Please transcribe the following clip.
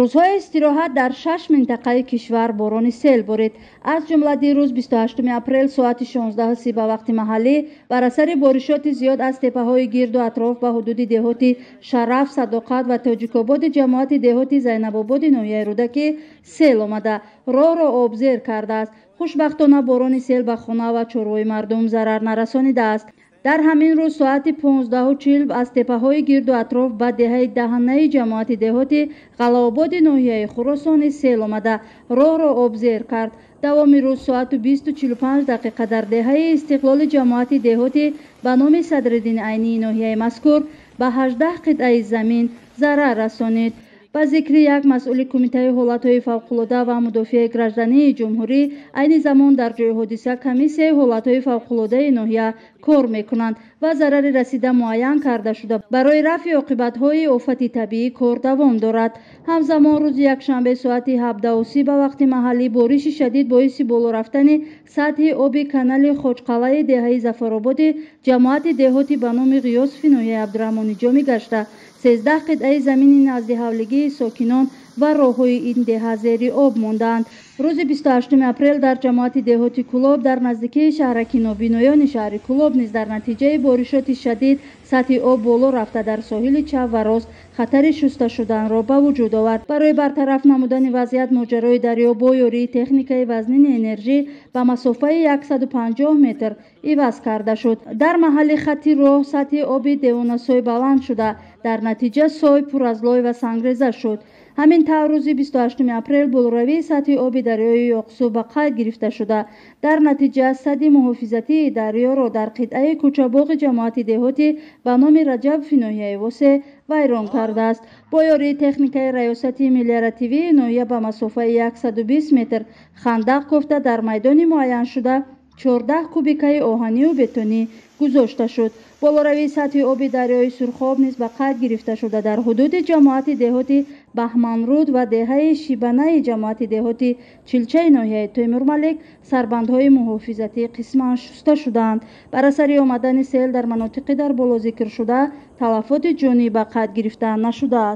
Рӯзҳои истироҳат дар 6 минтақаи кишвар борони сел борид. Аз ҷумла дирӯз 28 апрел соати 16:30 ба вақти маҳаллӣ бар асари боришоти зиёд аз теппаҳои гирду атроф ба ҳудуди деҳоти Шараф, Садоқат ва Тоҷикободи ҷамоати деҳоти Зайнабободи ноҳияи Рӯдакӣ сел омада, роҳро обзер кардааст. Хушбахтона борони сел ба хона ва чорвои мардум зарар нарасонидааст. Дар ҳамин рӯз соати 15:40 аз теппаҳои гирду атроф ба деҳаи Даҳанаи ҷамоати деҳоти Ғалаободи ноҳияи Хуросони сел омада, роҳро обзер кард. Давоми рӯз соату 20:45 дар деҳаи Истиқлоли ҷамоати деҳоти ба номи Садриддин Айнии ноҳияи мазкур ба 18 қитъаи замин зарар расонид. Ба зикри як масъули Кумитаи ҳолатҳои фавқулода ва мудофиаи граждании ҷумҳурӣ, айни замон дар ҷои ҳодиса комиссияи ҳолатҳои фавқулодаи ноҳия кор мекунанд ва зарари расида муайян карда шуда, барои рафъи оқибатҳои офати табиӣ кор давом дорад. Ҳамзамон рӯзи якшанбе соати 17:30 ба вақти маҳаллӣ бориши шадид боиси боло рафтани сатҳи оби канали Хоҷқалаи деҳаи Зафарободи ҷамоати деҳоти ба номи Ғиёсови ноҳияи Абдураҳмони Ҷомӣ гашта, 13 қитъаи замини назди ҳавлигии сокинон ва роҳҳои ин деҳа зери об мондаанд. Рӯзи 28 апрел дар ҷамоати деҳоти Кулоб дар наздикии шаҳраки нобиноёни шаҳри Кулоб низ дар натиҷаи боришоти шадид сатҳи об боло рафта, дар соҳили чап ва рост хатари шуста шуданро ба вуҷуд овард. Барои бартараф намудани вазъият моҷарои дарё бо ёрии техникаи вазнини энержӣ ба масофаи 150 метр иваз карда шуд. Дар маҳалли хатти роҳ сатҳи оби девонасой баланд шуда, дар натиҷа сой пур аз лой ва сангреза шуд. Ҳамин тавр рӯзи 28 апрел болоравии сатҳи оби дарёи Ёқсу ба қайд гирифта шуда, дар натиҷа садди муҳофизатии дарёро дар қитъаи кӯчабоғи ҷамоати деҳоти ба номи Раҷабови ноҳияи Восе вайрон кардааст. Бо ёрии техникаи раёсати мелиоративии ноҳия ба масофаи 120 метр хандақ кофта, дар майдони муайяншуда 14 кубикаи оҳанию бетонӣ гузошта шуд. Болоравии сатҳи оби дарёи Сурхоб низ ба қайд гирифта шуда, дар ҳудуди ҷамоати деҳоти Баҳманруд ва деҳаи Шибанаи ҷамоати деҳоти Чилчаи ноҳияи Темурмалик сарбандҳои муҳофизатӣ қисман шуста шудаанд. Бар асари омадани сел дар манотиқи дар боло зикршуда талафоти ҷонӣ ба қайд гирифта нашудааст.